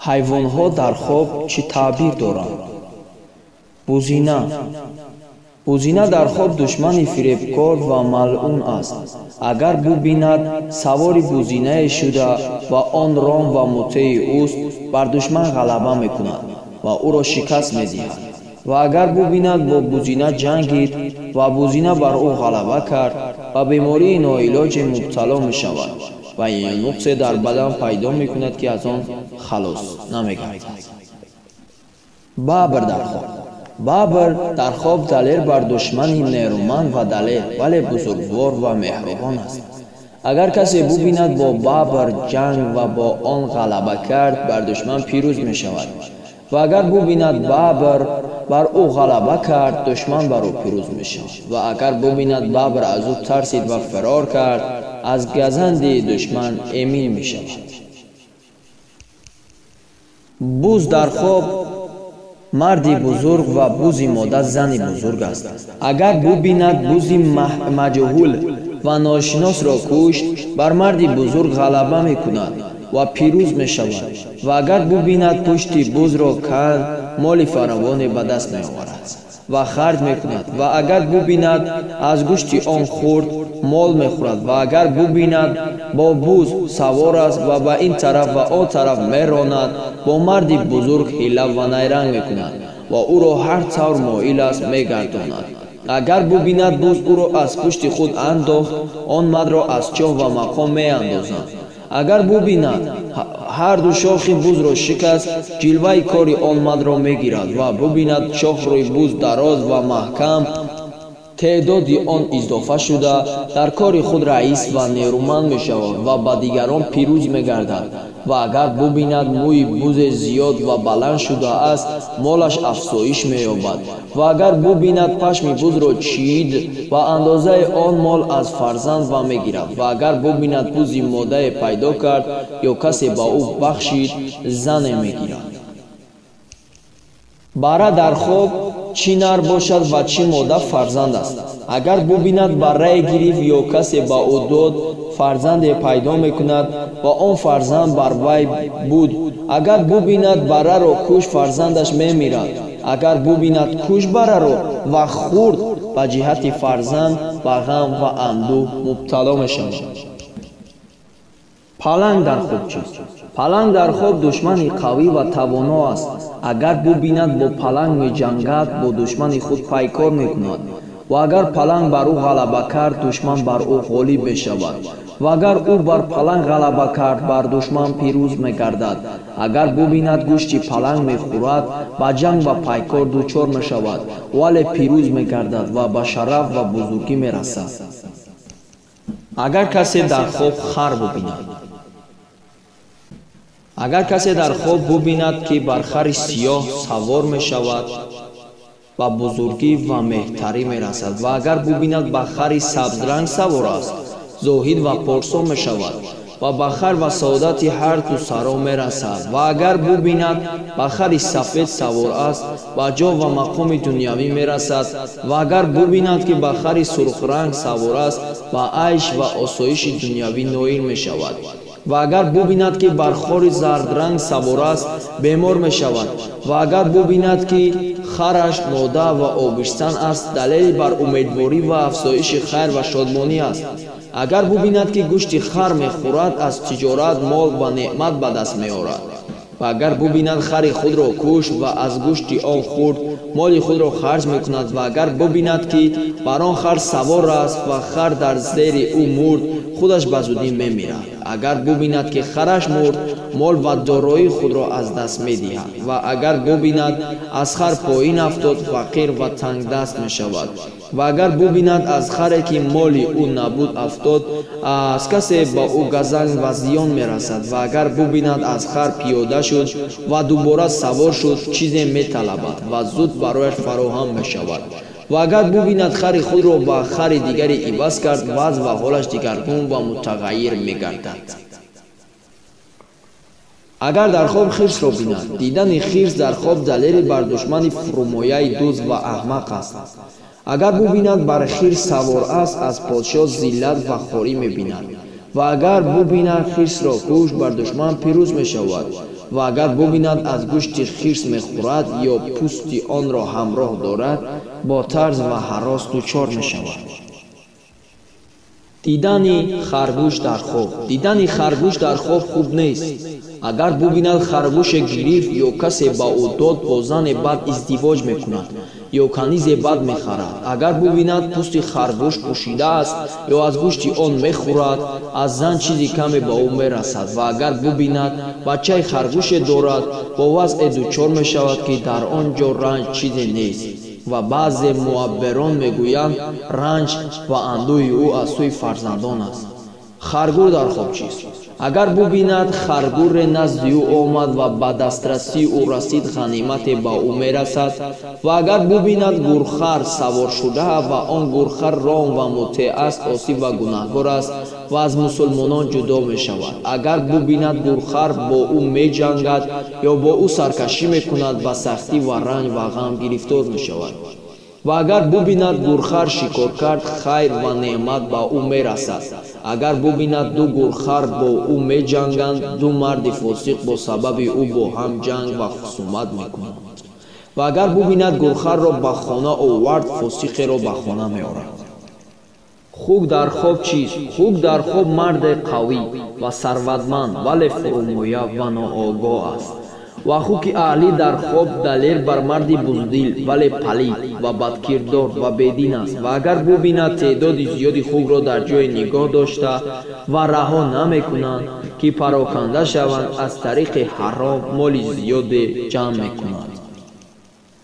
Ҳайвонҳо дар хоб чӣ таъбир доранд? Бузина. Бузина дар хоб душмани фиребкор ва малъун аст. Агар бубинад савори бузинае шуда ва он ром ва мутеи ӯст, бар душман ғалаба мекунад ва ӯро шикаст медиҳад. Ва агар бубинад бо бузина ҷангид ва бузина бар ӯ ғалаба кард, ба бемории ноилоҷе мубтало мешавад ва ин нуқсе дар бадан пайдо мекунад, ки аз он халос намегардад. Бабр дар хоб. Бабр дар хоб далер бар душмани нерӯманд ва далер, вале бузургвор ва меҳрубон аст. Агар касе бубинад бо бабр ҷанг ва бо он ғалаба кард, бар душман пирӯз мешавад. Ва агар бубинад бабр бар ӯ ғалаба кард, душман бар ӯ пирӯз мешавад. Ва агар бубинад бабр аз ӯ тарсид ва фирор кард, аз газанди душман эмин мешавад. Буз дар хоб марди бузург ва бузи мода зани бузург аст. Агар бубинад бузи маҷҳул ва ношиносро кушт, бар марди бузург ғалаба мекунад ва пирӯз мешавад. Ва агар бубинад пушти бузро канд, моли фаровоне ба даст меоварад ва харҷ мекунад. Ва агар бубинад аз гӯшти он хурд, мол мехӯрад. Ва агар бубинад бо буз савор аст ва ба ин тараф ва он тараф меронад, бо марди бузург ҳила ва найранг мекунад ва ӯро ҳар тавр моил аст мегардонад. Агар бубинад буз ӯро аз пушти худ андохт, он мардро аз чоҳ ва мақом меандозанд. Агар бубинад ҳар ду шохи бузро шикаст, ҷилваи кори он мардро мегирад. Ва бубинад шохи буз дароз ва маҳкам, теъдоди он изофа шуда, дар кори худ раис ва нерӯманд мешавад ва ба дигарон пирӯз мегардад. Ва агар бубинад мӯи бузе зиёд ва баланд шудааст, молаш афзоиш меёбад. Ва агар бубинад пашми бузро чид, ба андозаи он мол аз фарзанд ва мегирад. Ва агар бубинад бузи модае пайдо кард ё касе ба ӯ бахшид, зане мегирад. Бара дар хоб чӣ нар бошад ва чӣ мода фарзанд аст. Агар бубинад баррае гирифт ё касе ба ӯ дод, фарзанде пайдо мекунад ва он фарзанд бар вай буд. Агар бубинад барраро куш, фарзандаш мемирад. Агар бубинад куш барраро ва хурд, ба ҷиҳати фарзанд ба ғам ва андӯҳ мубтало мешавад. Паланг дар хоб чист? Паланг дар хоб душмани қавӣ ва тавоно аст. Агар бубинад бо паланг меҷангад, бо душмани худ пайкор мекунад. Ва агар паланг бар ӯ ғалаба кард, душман бар ӯ ғолиб мешавад. Ва агар ӯ бар паланг ғалаба кард, бар душман пирӯз мегардад. Агар бубинад гӯшти паланг мехӯрад, ба ҷанг ва пайкор дучор мешавад, вале пирӯз мегардад ва ба шараф ва бузургӣ мерасад. Агар касе дар хоб хар бубинад. Агар касе дар хоб бубинад, ки бар хари сиёҳ савор мешавад, ба бузургӣ ва меҳтарӣ мерасад. Ва агар бубинад ба хари сабзранг савор аст, зоҳид ва порсо мешавад ва ба хар ва саодати ҳар ду саро мерасад. Ва агар бубинад ба хари сафед савор аст, ба ҷо ва мақоми дунявӣ мерасад. Ва агар бубинад, ки ба хари сурхранг савор аст, ба айш ва осоиши дунявӣ ноил мешавад. Ва агар бубинад, ки бар хори зардранг савор аст, бемор мешавад. Ва агар бубинад, ки хараш мода ва обиштан аст, далели бар умедворӣ ва афзоиши хайр ва шодмонӣ аст. Агар бубинад, ки гӯшти хар мехӯрад, аз тиҷорат мол ва неъмат ба даст меорад. Ва агар бубинад хари худро кушт ва аз гӯшти он хӯрд, моли худро харҷ мекунад. Ва агар бубинад, ки бар он хар савор аст ва хар дар зери ӯ мурд, худаш ба зудӣ мемирад. Агар бубинад, ки хараш мурд, мол ва дороии худро аз даст медиҳад. Ва агар бубинад аз хар поин афтод, фақир ва тангдаст мешавад. Ва агар бубинад аз харе, ки моли ӯ набуд, афтод, аз касе ба ӯ газанг ва зиён мерасад. Ва агар бубинад аз хар пиёда шуд ва дубора савор шуд, чизе металабад ва зуд барояш фароҳам мешавад. Ва агар бубинад хари худро ба хари дигаре иваз кард, вазъ ва ҳолаш дигаргун ва мутағайир мегардад. Агар дар хоб хирсро бинад, дидани хирс дар хоб далели бар душмани фурӯмояи дузд ва аҳмақ аст. Агар бубинад бар хирс савор аст, аз подшоҳ зиллат ва хорӣ мебинад. Ва агар бубинад хирсро кушт, бар душман пирӯз мешавад. Ва агар бубинад аз гӯшти хирс мехӯрад ё пӯсти онро ҳамроҳ дорад, бо тарс ва ҳарос дучор мешавад. Дидани харгӯш дар хоб. Дидани харгӯш дар хоб хуб нест. Агар бубинад харгӯше гирифт ё касе ба ӯ дод, бо зане бад издивоҷ мекунад ё канизе бад мехарад. Агар бубинад пӯсти харгӯш пӯшидааст ё аз гӯшти он мехӯрад, аз зан чизи каме ба ӯ мерасад. Ва агар бубинад бачаи харгӯше дорад, бо вазъе дучор мешавад, ки дар он ҷо ранҷ чизе нест. Ва баъзе муаббирон мегӯянд, ранҷ ва андӯҳи ӯ аз сӯи фарзандон аст. Харгӯр дар хоб чист? Агар бубинад харгӯре назди ӯ омад ва ба дастрасии ӯ расид, ғанимате ба ӯ мерасад. Ва агар бубинад гурхар савор шуда ва он гурхар ром ва мутеъ аст, осӣ ва гунаҳгор аст ва аз мусулмонон ҷудо мешавад. Агар бубинад гурхар бо ӯ меҷангад ё бо ӯ саркашӣ мекунад, ба сахтӣ ва ранҷ ва ғам гирифтор мешавад. Ва агар бубинад гурхар шикор кард, хайр ва неъмат ба ӯ мерасад. Агар бубинад ду гурхар бо ӯ меҷанганд, ду марди фосиқ бо сабаби ӯ бо ҳам ҷанг ва хусумат мекунанд. Ва агар бубинад гурхарро ба хона овард, фосиқеро ба хона меорад. Хук дар хоб чист? Хук дар хоб марде қавӣ ва сарватманд, вале фурӯмоя ва ноогоҳ аст. Ва хуки аҳлӣ дар хоб далер бар марди буздил, вале палид ва бадкирдор ва бедин аст. Ва агар бубинад теъдоди зиёди хукро дар ҷое нигоҳ дошта ва раҳо намекунанд, ки пароканда шаванд, аз тариқи ҳаром моли зиёде ҷамъ мекунанд.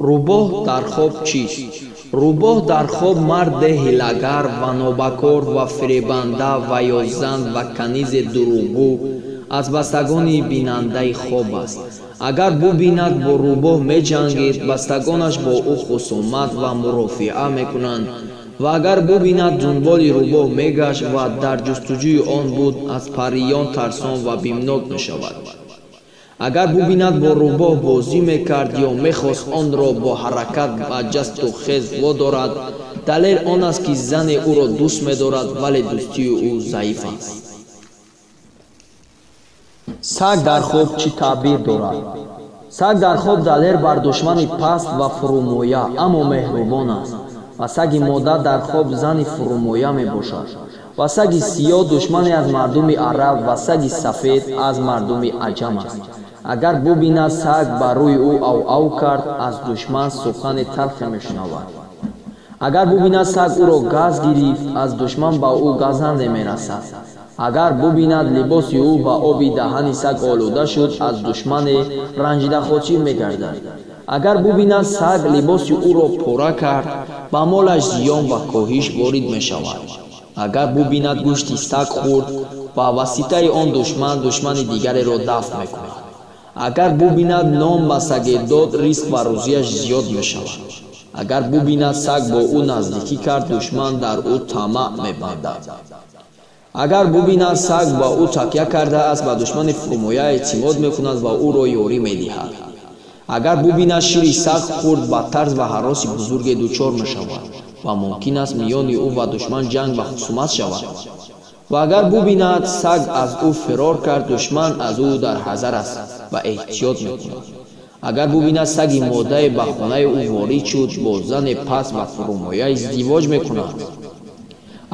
Рӯбоҳ дар хоб чист? Рӯбоҳ дар хоб марде ҳилагар ва нобакор ва фиребанда ва ё зан ва канизе дурӯғгӯ аз бастагони бинандаи хоб аст. Агар бубинад бо рӯбоҳ меҷангид, бастагонаш бо ӯ хусумат ва мурофиа мекунанд. Ва агар бубинад дунболи рӯбоҳ мегашт ва дар ҷустуҷӯи он буд, аз париён тарсон ва бимнок мешавад. Агар бубинад бо рӯбоҳ бозӣ мекард ё мехост онро бо ҳаракат ба ҷасту хез водорад, далел он аст, ки зане ӯро дӯст медорад, вале дӯстии ӯ заиф аст. Саг дар хоб чӣ таъбир дорад? Саг дар хоб далер бар душмани паст ва фурӯмоя, аммо меҳрубон аст. Ва саги мода дар хоб зани фурӯмоя мебошад. Ва саги сиёҳ душмане аз мардуми араб ва саги сафед аз мардуми аҷам аст. Агар бубинад саг ба рӯи ӯ ав-ав кард, аз душман сухани талхе мешунавад. Агар бубинад саг ӯро газ гирифт, аз душман ба ӯ газанде мерасад. Агар бубинад либоси ӯ ба оби даҳани саг олуда шуд, аз душмане ранҷидахотир мегардад. Агар бубинад саг либоси ӯро пора кард, ба молаш зиён ва коҳиш ворид мешавад. Агар бубинад гӯшти саг хӯрд, ба васитаи он душман душмани дигареро дафт мекунад. Агар бубинад нон ба саге дод, ризқ ва рӯзияш зиёд мешавад. Агар бубинад саг бо ӯ наздикӣ кард, душман дар ӯ тамаъ мебандад. Агар бубинад саг ба ӯ такя кардааст, ба душмани фурӯмоя эътимод мекунад ва ӯро ёрӣ медиҳад. Агар бубинад шири саг хӯрд, ба тарс ва ҳароси бузурге дучор мешавад ва мумкин аст миёни ӯ ва душман ҷанг ва хусумат шавад. Ва агар бубинад саг аз ӯ фирор кард, душман аз ӯ дар ҳазар аст ва эҳтиёт мекунад. Агар бубинад саги модае ба хонаи ӯ ворид шуд, бо зане паст ва фурӯмоя издивоҷ мекунад.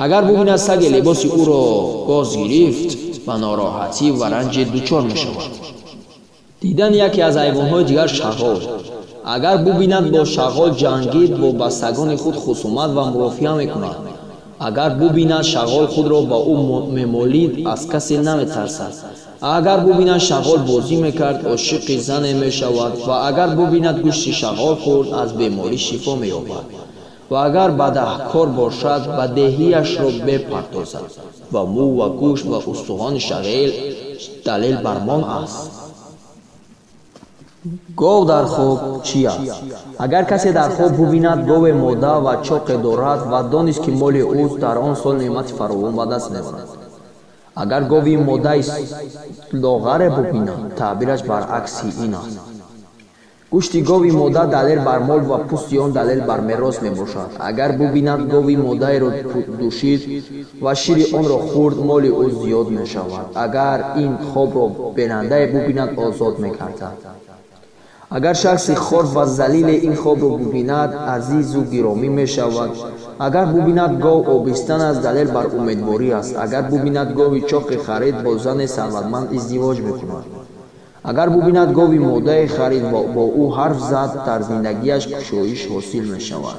Агар бубинад саге либоси ӯро гоз гирифт, ба нороҳатӣ ва ранҷе дучор мешавад. Дидани яке аз ҳайвонҳои дигар шағол. Агар бубинад бо шағол ҷангид, бо бастагони худ хусумат ва мурофиа мекунад. Агар бубинад шағол худро ба ӯ мемолид, аз касе наметарсад. Агар бубинад шағол бозӣ мекард, ошиқи зане мешавад. Ва агар бубинад гӯшти шағол хӯрд, аз беморӣ шифо меёбад. Ва агар бадаҳкор бошад, ба деҳияшро бепартозад. Ва мӯ ва гӯшт ва устухони шағел далел бар мол аст. Гов дар хоб чӣ аст? Агар касе дар хоб бубинад гове мода ва чоқе дорад ва донист, ки моли ӯст, дар он сол неъмати фаровон ба даст меорад. Агар гови модаи лоғаре бубинад, таъбираш баръакси ин аст. Гӯшти гови мода далел бар мол ва пӯсти он далел бар мерос мебошад. Агар бубинад гови модаеро дӯшид ва шири онро хӯрд, моли ӯ зиёд мешавад. Агар ин хобро бинандае бубинад, озод мегардад. Агар шахси хор ва залиле ин хобро бубинад, азизу гиромӣ мешавад. Агар бубинад гов обистан аст, далел бар умедворӣ аст. Агар бубинад гови чоқи харид, бо зане сарватманд издивоҷ мекунад. Агар бубинад гови модае харид ва бо ӯ ҳарф зад, дар зиндагиаш кушоиш ҳосил мешавад.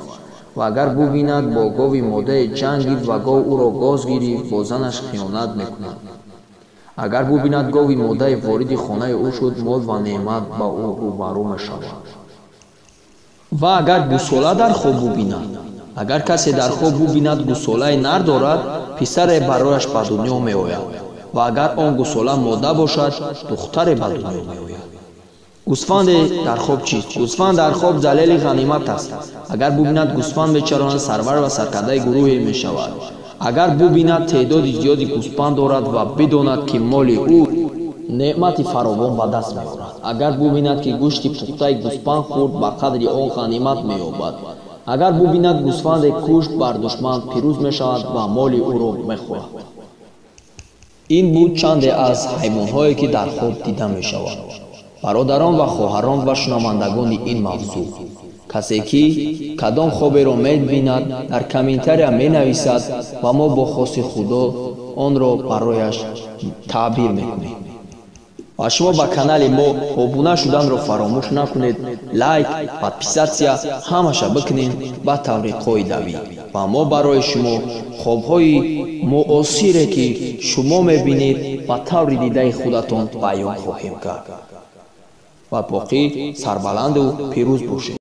Ва агар бубинад бо гови модае ҷангид ва гов ӯро гоз гирифт, бо занаш хиёнат мекунад. Агар бубинад гови модае вориди хонаи ӯ шуд, мол ва неъмат ба ӯ рӯбарӯ мешавад. Ва агар гусола дар хоб бубинад, агар касе дар хоб бубинад гусолаи нар дорад, писаре барояш ба дунё меояд. Ва агар он гусола мода бошад, духтаре ба дунё меояд. Гӯсфанде дар хоб чист? Гӯсфанд дар хоб далели ғанимат аст. Агар бубинад гӯсфанд мечаронад, сарвар ва саркардаи гурӯҳе мешавад. Агар бубинад теъдоди зиёди гӯсфанд дорад ва бидонад, ки моли ӯ неъмати фаровон ба даст меорад. Агар бубинад, ки гӯшти пухтаи гӯсфанд хӯрд, ба қадри он ғанимат меёбад. Агар бубинад гӯсфанде кушт, бар душман пирӯз мешавад ва моли ӯро мехӯрад. Ин буд чанде аз ҳайвонҳое, ки дар хоб дида мешавад. Бародарон ва хоҳарон ва шунавандагони ин мавзӯъ, касе ки кадом хоберо мебинад, дар комментария менависад ва мо бо хости Худо онро барояш таъбир мекунем. Ва шумо ба канали мо обуна шуданро фаромӯш накунед, лайк, подписаться ҳамаша бикунед ба таври қоидавӣ. Ва мо барои шумо хобҳои муосире, ки шумо мебинед, ба таври дидаи худатон баён хоҳем кард. Ва боқӣ сарбаланду пирӯз бошед.